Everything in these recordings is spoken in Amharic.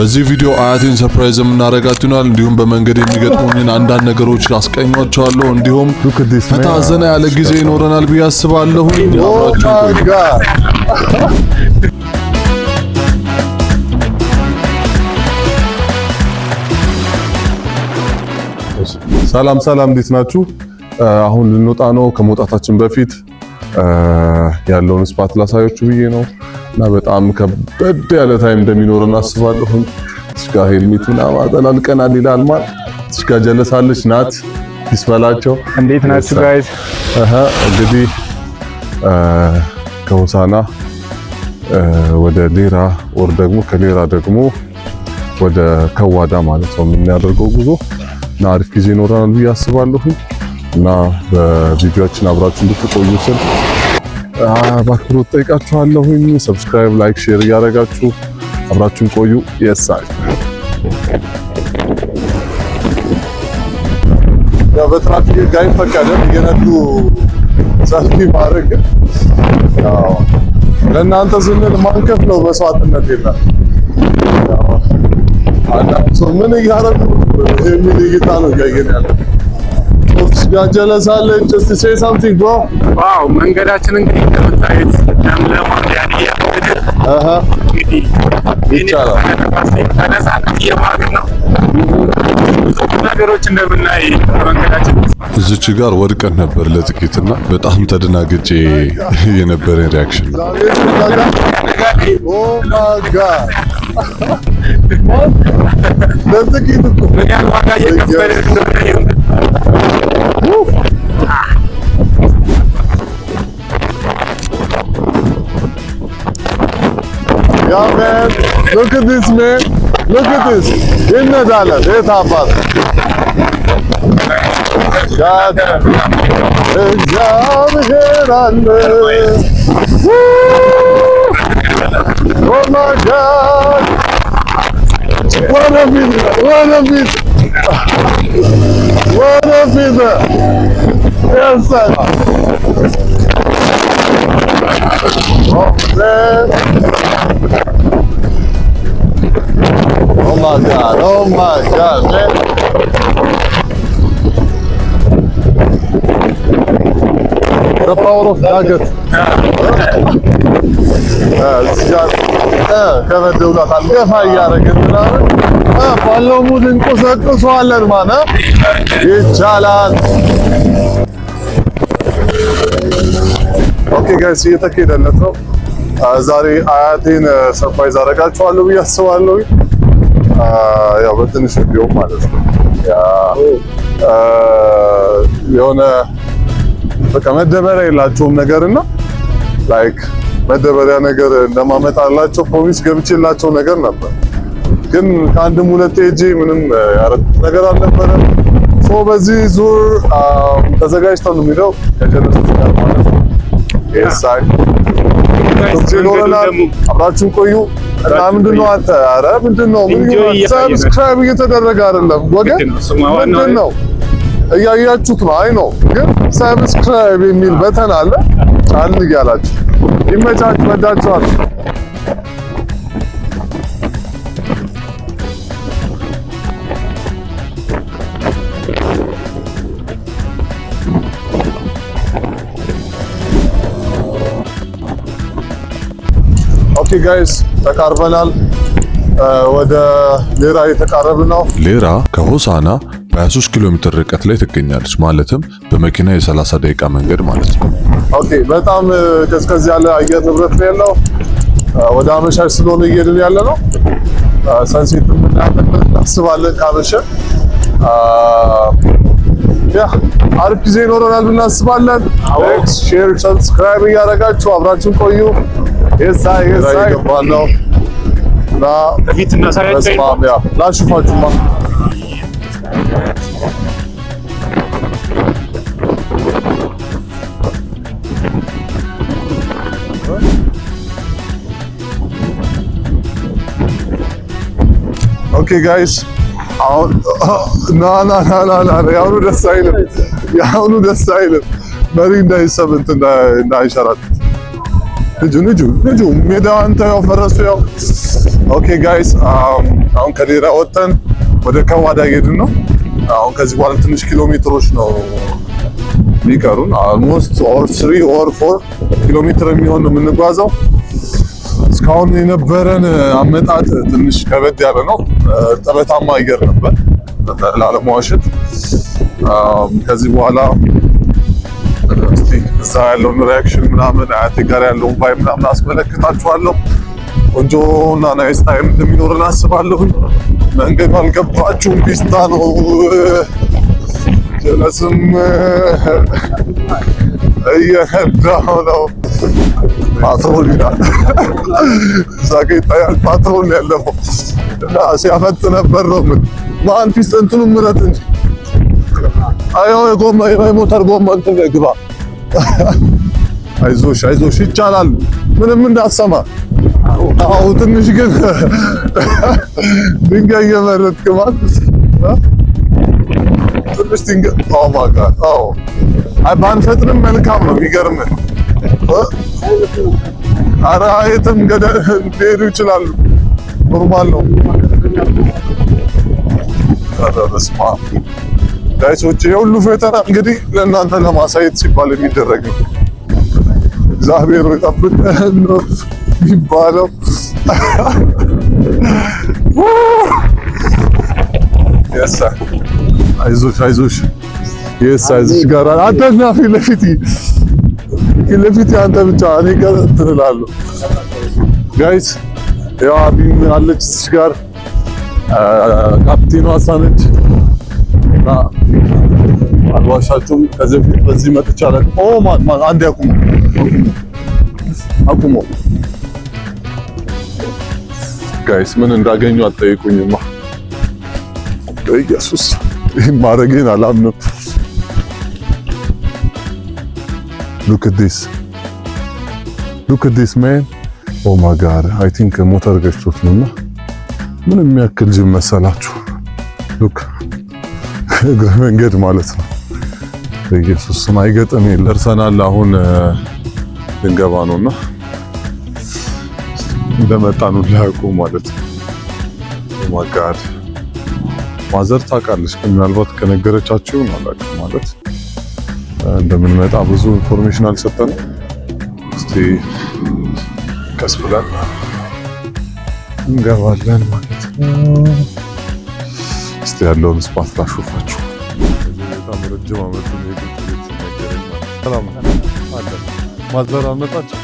በዚህ ቪዲዮ አያቴን surprise የምናደርጋት ይሆናል። እንዲሁም በመንገድ የሚገጥሙኝን አንዳንድ ነገሮች አስቃኛችኋለሁ። እንዲሁም ፈታ ዘና ያለ ጊዜ ይኖረናል ብዬ አስባለሁ። አብራችሁን ቆዩ። ሰላም ሰላም፣ እንዴት ናችሁ? አሁን ልንወጣ ነው። ከመውጣታችን በፊት ያለውን spot ላሳያችሁ ብዬ ነው እና በጣም ከበድ ያለ time እንደሚኖረን አስባለሁ። እዚህ ሄልሜት ምናምን አጠላልቀናል ይላል ማለት እዚህ ጋር ጀለሳለች ናት ይስበላቸው። እንዴት ናችሁ guys? እንግዲህ ከሆሳና ወደ ሌራ ወር ደግሞ ከሌራ ደግሞ ወደ ከዋዳ ማለት ነው የምናደርገው ጉዞ እና አሪፍ ጊዜ ይኖረናል ብዬ አስባለሁ እና በቪዲዮአችን አብራችሁ እንድትቆዩ ስል በአክብሮት ጠይቃችኋለሁኝ። Subscribe፣ like፣ share እያደረጋችሁ አብራችሁን ቆዩ። የሳይ ያው በትራፊክ ሕግ አይፈቀድም እየነዱ ሰልፊ ማድረግ። ያው ለእናንተ ስንል ማንከፍለው መስዋዕትነት የለም። አንዳንድ ሰው ምን እያደረጉ የሚል እይታ ነው እያየን ያለው። ጋጀለሳለች just say something, bro. Wow፣ መንገዳችን እንግዲህ እንደምታዩት ለምለም ያዲያ እንግዲህ ይቻላል። በነፃነት እየማግን ነው። ብዙ ነገሮች እንደምናይ በመንገዳችን እዚች ጋር ወድቀን ነበር ለጥቂትና በጣም ተደናግጬ የነበረ reaction ነው። Oh my God፣ ለጥቂት እኮ። ምን ያህል ዋጋ እየከፈልን እንደሆነ ይሁን። Yeah, man, look at this, man, look at this. ይነዳለን። የት አባት God፣ እግዚአብሔር አለ። Oh my God፣ ወደፊት ወደፊት ወደፊት! Yes, sir. Oh man. Oh my God. Oh my God, man. The power of ዳገት። እዚህ ጋር ከበድ ብሏታል። ገፋ እያደረግን ምናምን ባለው mood እንቆሰቅሰዋለን ማለት ይቻላል። Okay guys፣ እየተካሄደለት ነው። ዛሬ አያቴን surprise አደርጋችኋለሁ ብዬ አስባለሁ። ያው በትንሹ ቢሆን ማለት ነው። የሆነ በቃ መደበሪያ የላቸውም ነገርና like መደበሪያ ነገር እንደማመጣላቸው promise ገብቼላቸው ነገር ነበር፣ ግን ከአንድም ሁለቴ ሄጄ ምንም ያደረኩት ነገር አልነበረም። So በዚህ ዙር ተዘጋጅተው ነው የሚለው ከጀለሶች ጋር ማለት ነው። የሳይ ይኖረናል። አብራችሁን ቆዩ እና ምንድን ነው አንተ? ኧረ ምንድን ነው? ምን subscribe እየተደረገ አይደለም ወገን? ምንድን ነው? እያያችሁት ነው። አይ ነው ግን subscribe የሚል button አለ። ጫን እያላችሁ ይመቻችሁ። ወዳችኋል። Okay guys፣ ተቃርበናል። ወደ ሌራ እየተቃረብን ነው። ሌራ ከሆሳና በ23 ኪሎ ሜትር ርቀት ላይ ትገኛለች። ማለትም በመኪና የ30 ደቂቃ መንገድ ማለት ነው። Okay፣ በጣም ቀዝቀዝ ያለ አየር ንብረት ነው ያለው። ወደ አመሻሽ ስለሆነ እየሄድን ያለ ነው። Sunset የምናያለን እናስባለን ካመሸ። Yeah፣ አሪፍ ጊዜ ይኖረናል ብለን እናስባለን። Like፣ share፣ subscribe እያደረጋችሁ አብራችሁን ቆዩ። የሳይ የሳይ ገባን ነው እና በፊት እናሳያቸው። በስመ አብ፣ yeah፣ ላሹፋችሁማ። Okay guys፣ አሁን ና ና ና ና ና፣ የአሁኑ ደስ አይልም። የአሁኑ ደስ አይልም። መሪ እንዳይሰብ እንትን እንዳይሸራተት። ንጁ ንጁ ንጁ፣ ሜዳ አንተ ያው ፈረሱ ያው Okay guys፣ አሁን ከዴራ ወጥተን ወደ ከዋዳ እየሄድን ነው። አሁን ከዚህ በኋላ ትንሽ ኪሎ ሜትሮች ነው የሚቀሩን። Almost or 3 or 4 ኪሎ ሜትር የሚሆን ነው የምንጓዘው። እስካሁን የነበረን አመጣጥ ትንሽ ከበድ ያለ ነው። እርጥበታማ አየር ነበር ላለመዋሸት። ከዚህ በኋላ እስቲ እዛ ያለውን reaction ምናምን፣ አያቴ ጋር ያለውን vibe ምናምን አስመለክታችኋለሁ። ቆንጆ እና nice time እንደሚኖረን አስባለሁኝ። መንገዱ አልገባችሁም፣ ፒስታ ነው። ጀለስም እየነዳሁ ነው። ፓትሮል ይላል፣ እዛ ጋ ይታያል። ፓትሮል ያለፈው እና ሲያፈጥ ነበር ነው። ምን ማን ፒስታ እንትኑ ምረጥ እንጂ፣ አዮ የጎማ የሞተር ጎማ እንትን ላይ ግባ። አይዞሽ አይዞሽ፣ ይቻላል። ምንም እንዳትሰማ። አዎ ትንሽ ግን ድንጋይ እየመረጥክ ማለት ትንሽ ድንጋይ። Oh my God። አዎ፣ አይ ባንፈጥንም መልካም ነው። ቢገርምህ ኧረ የትም ገደል ሊሄዱ ይችላሉ። Normal ነው። ኧረ በስመ አብ guys ኦች፣ የሁሉ ፈተና እንግዲህ ለእናንተ ለማሳየት ሲባል የሚደረግ ነው። እግዚአብሔር ይጠብቀን ነው የሚባለው። Yes፣ አይዞሽ አይዞሽ፣ yes፣ አይዞሽ ጋር አንተና ፊት ለፊት ፊት ለፊት አንተ ብቻ፣ እኔ ጋር እንትን እላለሁ። Guys፣ ያው አቢም አለች እዚህ ጋር፣ ካፕቴኗ እሷ ነች እና አልዋሻችሁም፣ ከዚህ በፊት በዚህ መጥቼ አላውቅም። Oh man man፣ አንዴ አቁሙ አቁሙ guys፣ ምን እንዳገኙ አትጠይቁኝማ። በኢየሱስ ይህን ማድረጌን አላምንም። Look at this, look at this, man። Oh my God፣ I think ሞተር ገጭቶት ነውና ምን የሚያክል ጅብ መሰላችሁ? Look፣ እግረ መንገድ ማለት ነው። በኢየሱስ ስም አይገጥም። ደርሰናል። አሁን ልንገባ ነውና እንደመጣን ሁላ ያውቁ ማለት ነው። Oh my God፣ ማዘር ታውቃለች፣ ግን ምናልባት ከነገረቻችሁ አላውቅም። ማለት እንደምንመጣ ብዙ information አልሰጠንም። እስቲ ቀስ ብለን እንገባለን ማለት ነው። እስቲ ያለውን spot ላሾፋችሁ። በጣም ረጅም ዓመት ነው የቁጭ ቤት ሲነገረኝ ማለት ነው። ሰላም አለ። ማዘር አልመጣችም?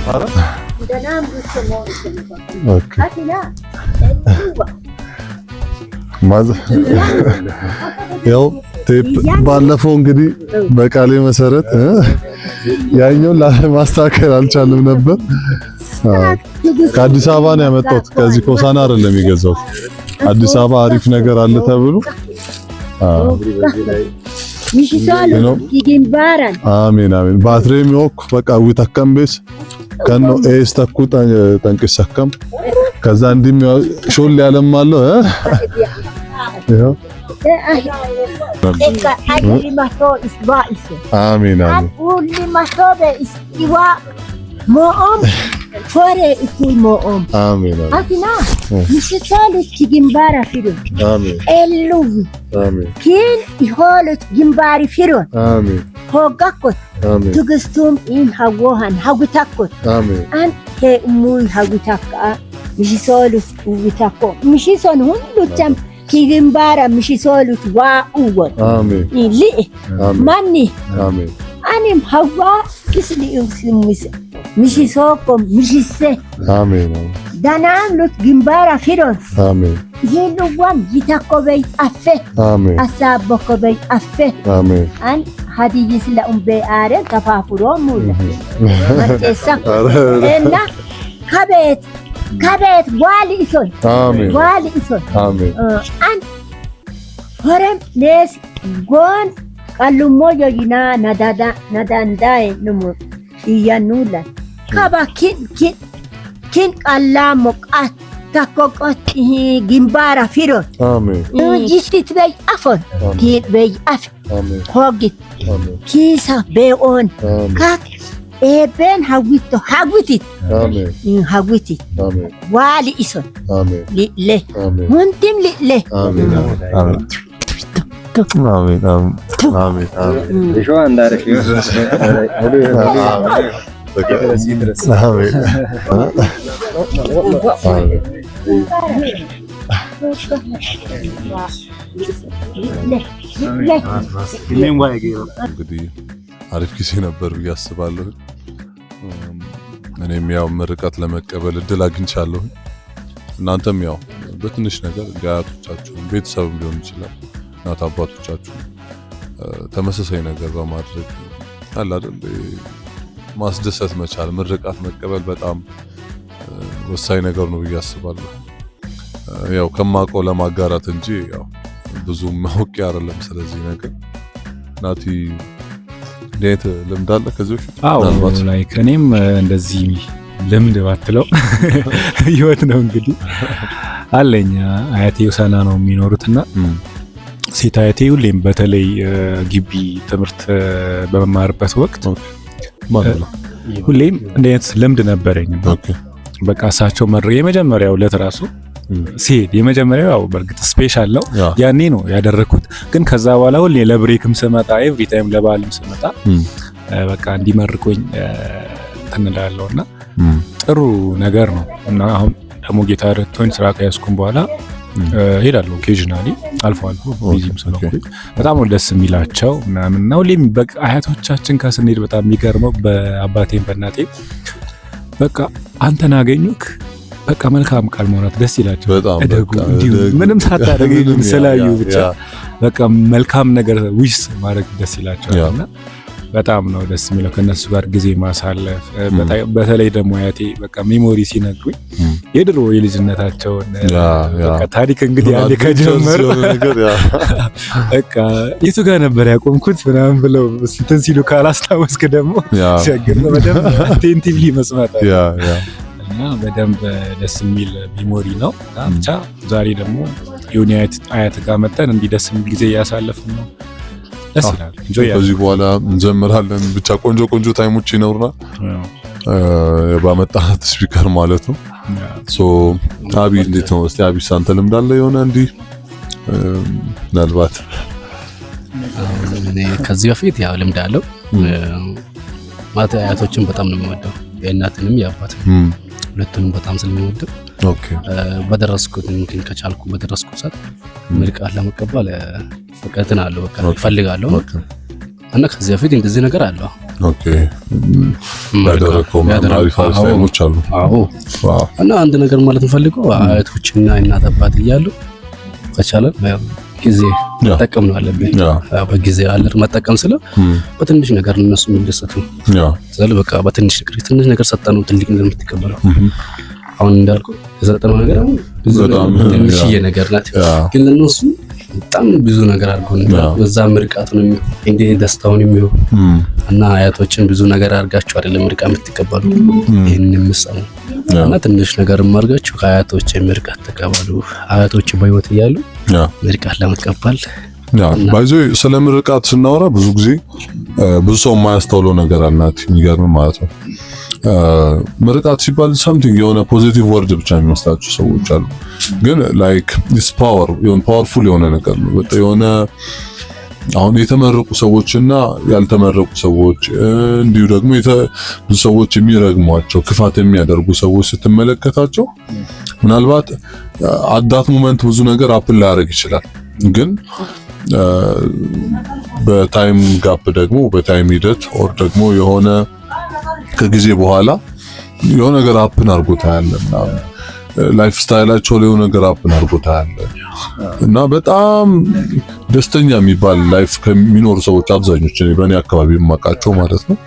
ኧረ okay። ማዘር፣ ያው ቴፕ ባለፈው እንግዲህ በቃሌ መሰረት ያኛውን ላለማስተካከል አልቻልም ነበር። ከአዲስ አበባ ነው ያመጣሁት። ከዚህ ኮሳና አይደለም የገዛሁት። አዲስ አበባ አሪፍ ነገር አለ ተብሎ። አሜን አሜን። ባትሬም ዮክ በቃ ዊተከም ቤስ ከኖ ኤስ ተኩ ጠንቅሰከም ከዛ እንዲም ሾል ያለም አለው። ይኸው አሜን አሜን። አሜን አሜን። ትግስቱም ኢን ሀወሃን ሀጉታኮት አን ሄእሙይ ሀጉታካ ምሽሶሉት ውታኮ ምሽሶን ሁሉቻም ኪግንባራ ምሽሶሉት ዋኡወን ሊእ ማኒ አኒም ሀዋ ክስሊ ምሽሶኮ ምሽሴ ደናም ሉት ግንባራ ፊሮን ይህልዋም ይተኮበይ አፌ አሳቦኮበይ አፌ አን ሀዲይስ ለኡምቤ አረን ተፋፍሮ ሙለ መጤሳ እና ከቤት ከቤት ዋል ኢሶን ዋል ኢሶን አን ሆረም ኔስ ጎን ቀሉሞ ዮይና ነዳዳ ነዳንዳይ ንሙ እያኑላ ከባ ኪን ኪን ኪን ቀላሞ ቃት ተኮቆት ግንባራ ፊሮን ጅስቲት በይ አፎን ኪን በይ አፍ ሆግት ኪሳ ቤኦን ካክ Eebeen hawwitto hawwitit አሜን hawwitit አሜን waa li'ison አሜን li'le አሜን hundim li'le አሜን አሜን አሜን አሜን አሜን አሜን አሜን። Li'le li'le እንግዲህ አሪፍ ጊዜ ነበር ብዬ አስባለሁ። እኔም ያው ምርቃት ለመቀበል እድል አግኝቻለሁ። እናንተም ያው በትንሽ ነገር እንደ አያቶቻችሁን ቤተሰብም ሊሆን ይችላል፣ እናት አባቶቻችሁን ተመሳሳይ ነገር በማድረግ አለ አይደል ማስደሰት መቻል፣ ምርቃት መቀበል በጣም ወሳኝ ነገር ነው ብዬ አስባለሁ። ያው ከማውቀው ለማጋራት እንጂ ያው ብዙም አውቄ አይደለም ስለዚህ ነገር። ናቲ፣ እንዲህ አይነት ልምድ አለ ከዚህ በፊት? አዎ። ምናልባት Like እኔም እንደዚህ ልምድ ባትለው ህይወት ነው እንግዲህ አለኝ። አያቴ ሆሳዕና ነው የሚኖሩት እና ሴት አያቴ ሁሌም በተለይ ግቢ ትምህርት በመማርበት ወቅት ማለት ነው። ሁሌም እንዲህ አይነት ልምድ ነበረኝ። በቃ እሳቸው የመጀመሪያው ዕለት ራሱ ሲሄድ የመጀመሪያው ያው በእርግጥ special ነው፣ ያኔ ነው ያደረኩት። ግን ከዛ በኋላ ሁሌ ለ break ም ስመጣ፣ every time ለበዓልም ስመጣ በቃ እንዲመርቁኝ እንትን እላለሁ እና ጥሩ ነገር ነው። እና አሁን ደግሞ ጌታ ረድቶኝ ስራ ከያዝኩም በኋላ እሄዳለሁ occasionally፣ አልፎ አልፎ busy ም ስለሆንኩኝ። በጣም ነው ደስ የሚላቸው ምናምን። እና ሁሌም በቃ አያቶቻችን ጋር ስንሄድ በጣም የሚገርመው በአባቴም በእናቴም በቃ አንተን አገኙክ በቃ መልካም ቃል ማውራት ደስ ይላቸው። በጣም እደጉ በቃ እንዲሁ እደጉ። ምንም ሳታደርግ ምንም ስላዩ ብቻ በቃ መልካም ነገር wish ማድረግ ደስ ይላቸዋል። እና በጣም ነው ደስ የሚለው ከነሱ ጋር ጊዜ ማሳለፍ። በተለይ ደግሞ አያቴ በቃ memory ሲነግሩኝ የድሮ የልጅነታቸውን በቃ ታሪክ እንግዲህ አንዴ ከጀመሩ የሆነ ነገር በቃ የቱ ጋር ነበር ያቆምኩት ምናምን ብለው እንትን ሲሉ ካላስታወስክ ደግሞ ችግር ነው። በደንብ attentively መስማት አለ yeah yeah እና በደንብ ደስ የሚል memory ነው። እና ብቻ ዛሬ ደግሞ የሆነ አያት ጋር መጠን እንዲህ ደስ የሚል ጊዜ እያሳለፍን ነው። ደስ ይላል። Enjoy ከዚህ በኋላ እንጀምራለን። ብቻ ቆንጆ ቆንጆ time ኦች ይኖሩናል ባመጣናት speaker ማለት ነው። So አቢ እንዴት ነው? እስቲ አቢ፣ አንተ ልምድ አለ የሆነ እንዲህ ምናልባት? እኔ ከዚህ በፊት ያው ልምድ አለው። ማለት አያቶችን በጣም ነው የምወደው፣ የእናትንም የአባትን ሁለቱንም በጣም ስለምወደው በደረስኩት እንትን ከቻልኩ በደረስኩት ሰዓት ምርቃት ለመቀበል በቃ እንትን አለው፣ በቃ እፈልጋለሁ። እና ከዚህ በፊት እንደዚህ ነገር አለው። Okay፣ ያደረግከው ምናምን አሪፍ አሪፍ time ኦች አሉ። አዎ። እና አንድ ነገር ማለት የምፈልገው አያቶችና እናት አባት እያሉ ከቻለን ጊዜ መጠቀም ነው አለብን። በጊዜ አለ መጠቀም ስለ በትንሽ ነገር እነሱ የሚደሰቱ ስለ በቃ በትንሽ ነገር፣ ትንሽ ነገር ሰጠነው ትልቅ ነገር የምትቀበለው። አሁን እንዳልኩ የሰጠነው ነገር አሁን ብዙ ትንሽዬ ነገር ናት፣ ግን ለእነሱ በጣም ብዙ ነገር አድርጎ በዛ ምርቃቱን የሚሆን እንደ ደስታውን የሚሆን። እና አያቶችን ብዙ ነገር አድርጋችሁ አይደለም ምርቃ የምትቀበሉ፣ ይህን የምትሰሙ እና ትንሽ ነገር አድርጋችሁ ከአያቶች ምርቃት ተቀበሉ። አያቶች በህይወት እያሉ ምርቃት ለመቀበል By the way ስለ ምርቃት ስናወራ ብዙ ጊዜ ብዙ ሰው የማያስተውለው ነገር አልናት የሚገርም ማለት ነው። ምርቃት ሲባል something የሆነ positive word ብቻ የሚመስላቸው ሰዎች አሉ። ግን like it's power፣ የሆነ powerful የሆነ ነገር ነው። በቃ የሆነ አሁን የተመረቁ ሰዎችና ያልተመረቁ ሰዎች፣ እንዲሁ ደግሞ ብዙ ሰዎች የሚረግሟቸው፣ ክፋት የሚያደርጉ ሰዎች ስትመለከታቸው ምናልባት at that moment ብዙ ነገር happen ላያደርግ ይችላል። ግን በ time gap ደግሞ በ time ሂደት or ደግሞ የሆነ ከጊዜ በኋላ የሆነ ነገር happen አድርጎ ታያለህ ምናምን፣ lifestyle ኣቸው ላይ የሆነ ነገር happen አድርጎ ታያለህ። እና በጣም ደስተኛ የሚባል life ከሚኖሩ ሰዎች አብዛኞቹ እኔ በእኔ አካባቢ የማውቃቸው ማለት ነው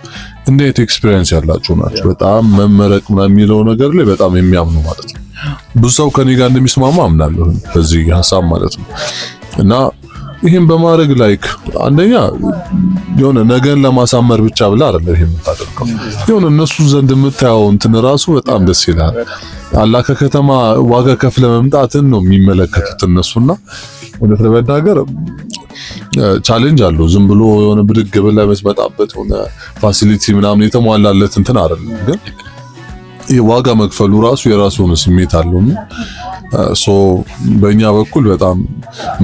እንዲህ አይነት experience ያላቸው ናቸው። በጣም መመረቅ ምናምን የሚለው ነገር ላይ በጣም የሚያምኑ ማለት ነው። ብዙ ሰው ከኔ ጋር እንደሚስማማ አምናለሁ በዚህ ሀሳብ ማለት ነው። እና ይህን በማድረግ like አንደኛ የሆነ ነገን ለማሳመር ብቻ ብለህ አይደለም ይሄን የምታደርገው። የሆነ እነሱ ዘንድ የምታየው እንትን ራሱ በጣም ደስ ይላል። አላ ከከተማ ዋጋ ከፍለ መምጣትን ነው የሚመለከቱት እነሱና እውነት ለመናገር Challenge አለው። ዝም ብሎ የሆነ ብድግ ብለህ የምትመጣበት የሆነ facility ምናምን የተሟላለት እንትን አይደለም። ግን ዋጋ መክፈሉ ራሱ የራሱ የሆነ ስሜት አለው። So በእኛ በኩል በጣም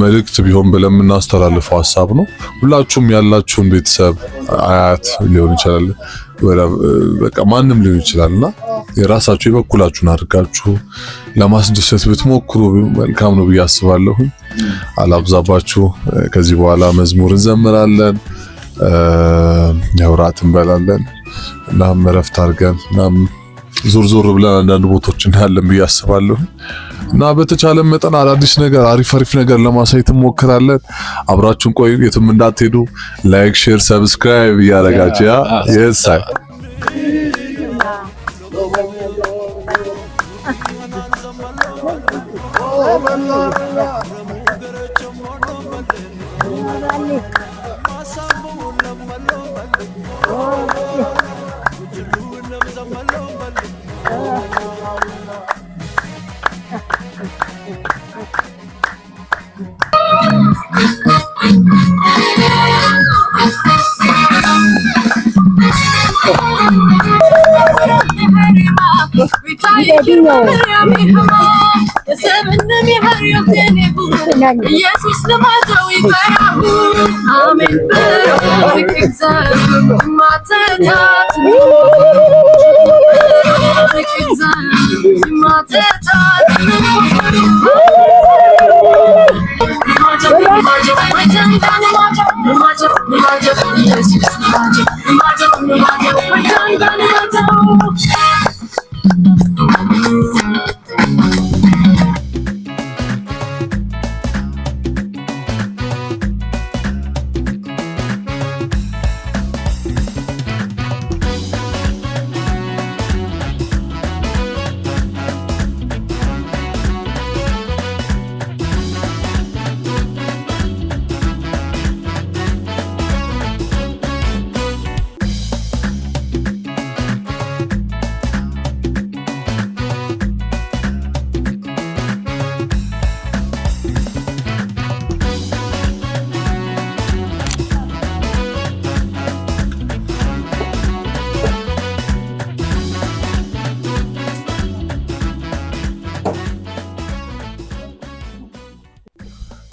መልእክት ቢሆን ብለን የምናስተላልፈው ሀሳብ ነው። ሁላችሁም ያላችሁን ቤተሰብ፣ አያት ሊሆን ይችላል፣ በቃ ማንም ሊሆን ይችላል እና የራሳችሁ የበኩላችሁን አድርጋችሁ ለማስደሰት ብትሞክሩ መልካም ነው ብዬ አስባለሁ። አላብዛባችሁ። ከዚህ በኋላ መዝሙር እንዘምራለን፣ ያው ራት እንበላለን፣ እናም እረፍት አድርገን እናም ዞር ዞር ብለን አንዳንድ ቦታዎች እናያለን ብዬ አስባለሁ። እና በተቻለ መጠን አዳዲስ ነገር፣ አሪፍ አሪፍ ነገር ለማሳየት እንሞክራለን። አብራችሁን ቆዩ፣ የትም እንዳትሄዱ። Like፣ share፣ subscribe እያደረጋችሁ። Yeah, yes.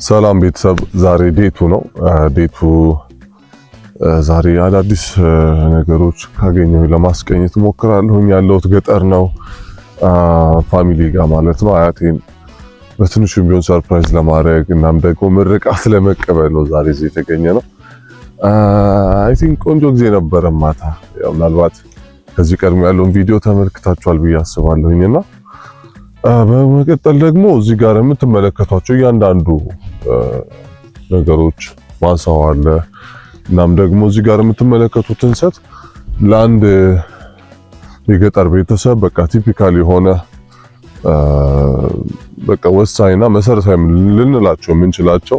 ሰላም ቤተሰብ፣ ዛሬ day two ነው። Day two ዛሬ አዳዲስ ነገሮች ካገኘሁ ለማስቀኘት እሞክራለሁ። ያለሁት ገጠር ነው፣ family ጋር ማለት ነው። አያቴን በትንሹም ቢሆን surprise ለማድረግ እናም ደግሞ ምርቃት ለመቀበል ነው ዛሬ እዚህ የተገኘነው። I think ቆንጆ ጊዜ ነበረ ማታ። ያው ምናልባት ከዚህ ቀድሞ ያለውን ቪዲዮ ተመልክታችኋል ብዬ አስባለሁኝና በመቀጠል ደግሞ እዚህ ጋር የምትመለከቷቸው እያንዳንዱ ነገሮች ማሳው አለ። እናም ደግሞ እዚህ ጋር የምትመለከቱት እንሰት ለአንድ የገጠር ቤተሰብ በቃ typical የሆነ፣ በቃ ወሳኝና መሰረታዊ ልንላቸው የምንችላቸው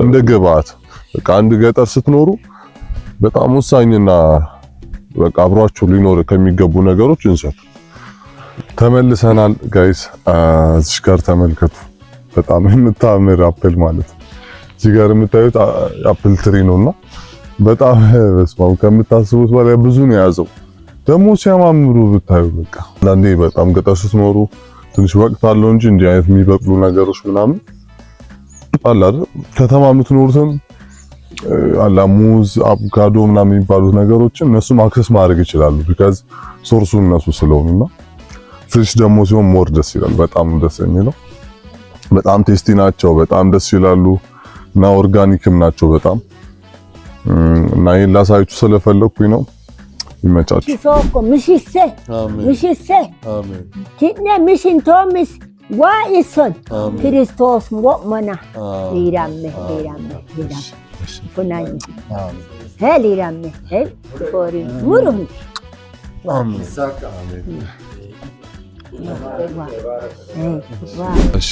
እንደ ግብአት፣ በቃ አንድ ገጠር ስትኖሩ በጣም ወሳኝና በቃ አብሯችሁ ሊኖር ከሚገቡ ነገሮች እንሰት። ተመልሰናል guys። እዚህ ጋር ተመልከቱ። በጣም የምታምር apple ማለት ነው። እዚህ ጋር የምታዩት apple tree ነውና በጣም፣ በስማም፣ ከምታስቡት በላይ ብዙ ነው የያዘው። ደግሞ ሲያማምሩ ብታዩ። በቃ አንዳንዴ በጣም ገጠር ስትኖሩ ትንሽ ወቅት አለው እንጂ እንዲህ አይነት የሚበቅሉ ነገሮች ምናምን አለ አይደል? ከተማ የምትኖሩትን አላ ሙዝ፣ አቮካዶ ምናምን የሚባሉት ነገሮችን እነሱም access ማድረግ ይችላሉ። Because source ኡ እነሱ ስለሆኑና fresh ደግሞ ሲሆን more ደስ ይላል። በጣም ደስ የሚለው፣ በጣም tasty ናቸው። በጣም ደስ ይላሉ እና organic ም ናቸው በጣም። እና ይሄን ላሳያችሁ ስለፈለኩኝ ነው። ይመቻችሁ። Soko mishisse mishisse ki'ne mishintomis waa isson ክርስቶስ wo'mona ሊራሜ ሊራሜ ሊራሜ ፉናኝ ሄ ሊራሜ ሄ ፎሪ ሙሩን። እሺ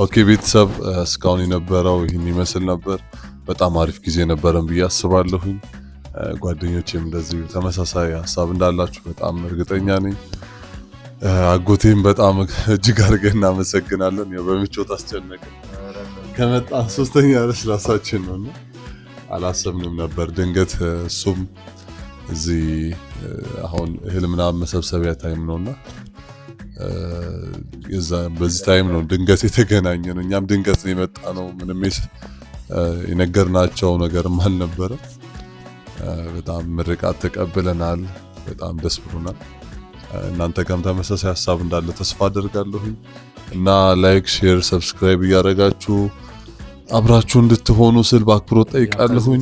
okay ቤተሰብ፣ እስካሁን የነበረው ይህን ይመስል ነበር። በጣም አሪፍ ጊዜ ነበረን ብዬ አስባለሁኝ። ጓደኞቼም እንደዚሁ ተመሳሳይ ሀሳብ እንዳላችሁ በጣም እርግጠኛ ነኝ። አጎቴም በጣም እጅግ አድርገን እናመሰግናለን። ያው በምቾት አስጨነቅን፣ ከመጣን ሶስተኛ ለስላሳችን ነው እና አላሰብንም ነበር። ድንገት እሱም እዚህ አሁን እህል ምናምን መሰብሰቢያ time ነውና በዚህ time ነው ድንገት የተገናኘ ነው። እኛም ድንገት ነው የመጣ ነው። ምንም የነገርናቸው ነገርም አልነበረም። በጣም ምርቃት ተቀብለናል። በጣም ደስ ብሎናል። እናንተ ጋርም ተመሳሳይ ሀሳብ እንዳለ ተስፋ አደርጋለሁኝ እና like፣ share፣ subscribe እያደረጋችሁ አብራችሁ እንድትሆኑ ስል በአክብሮት ጠይቃለሁኝ።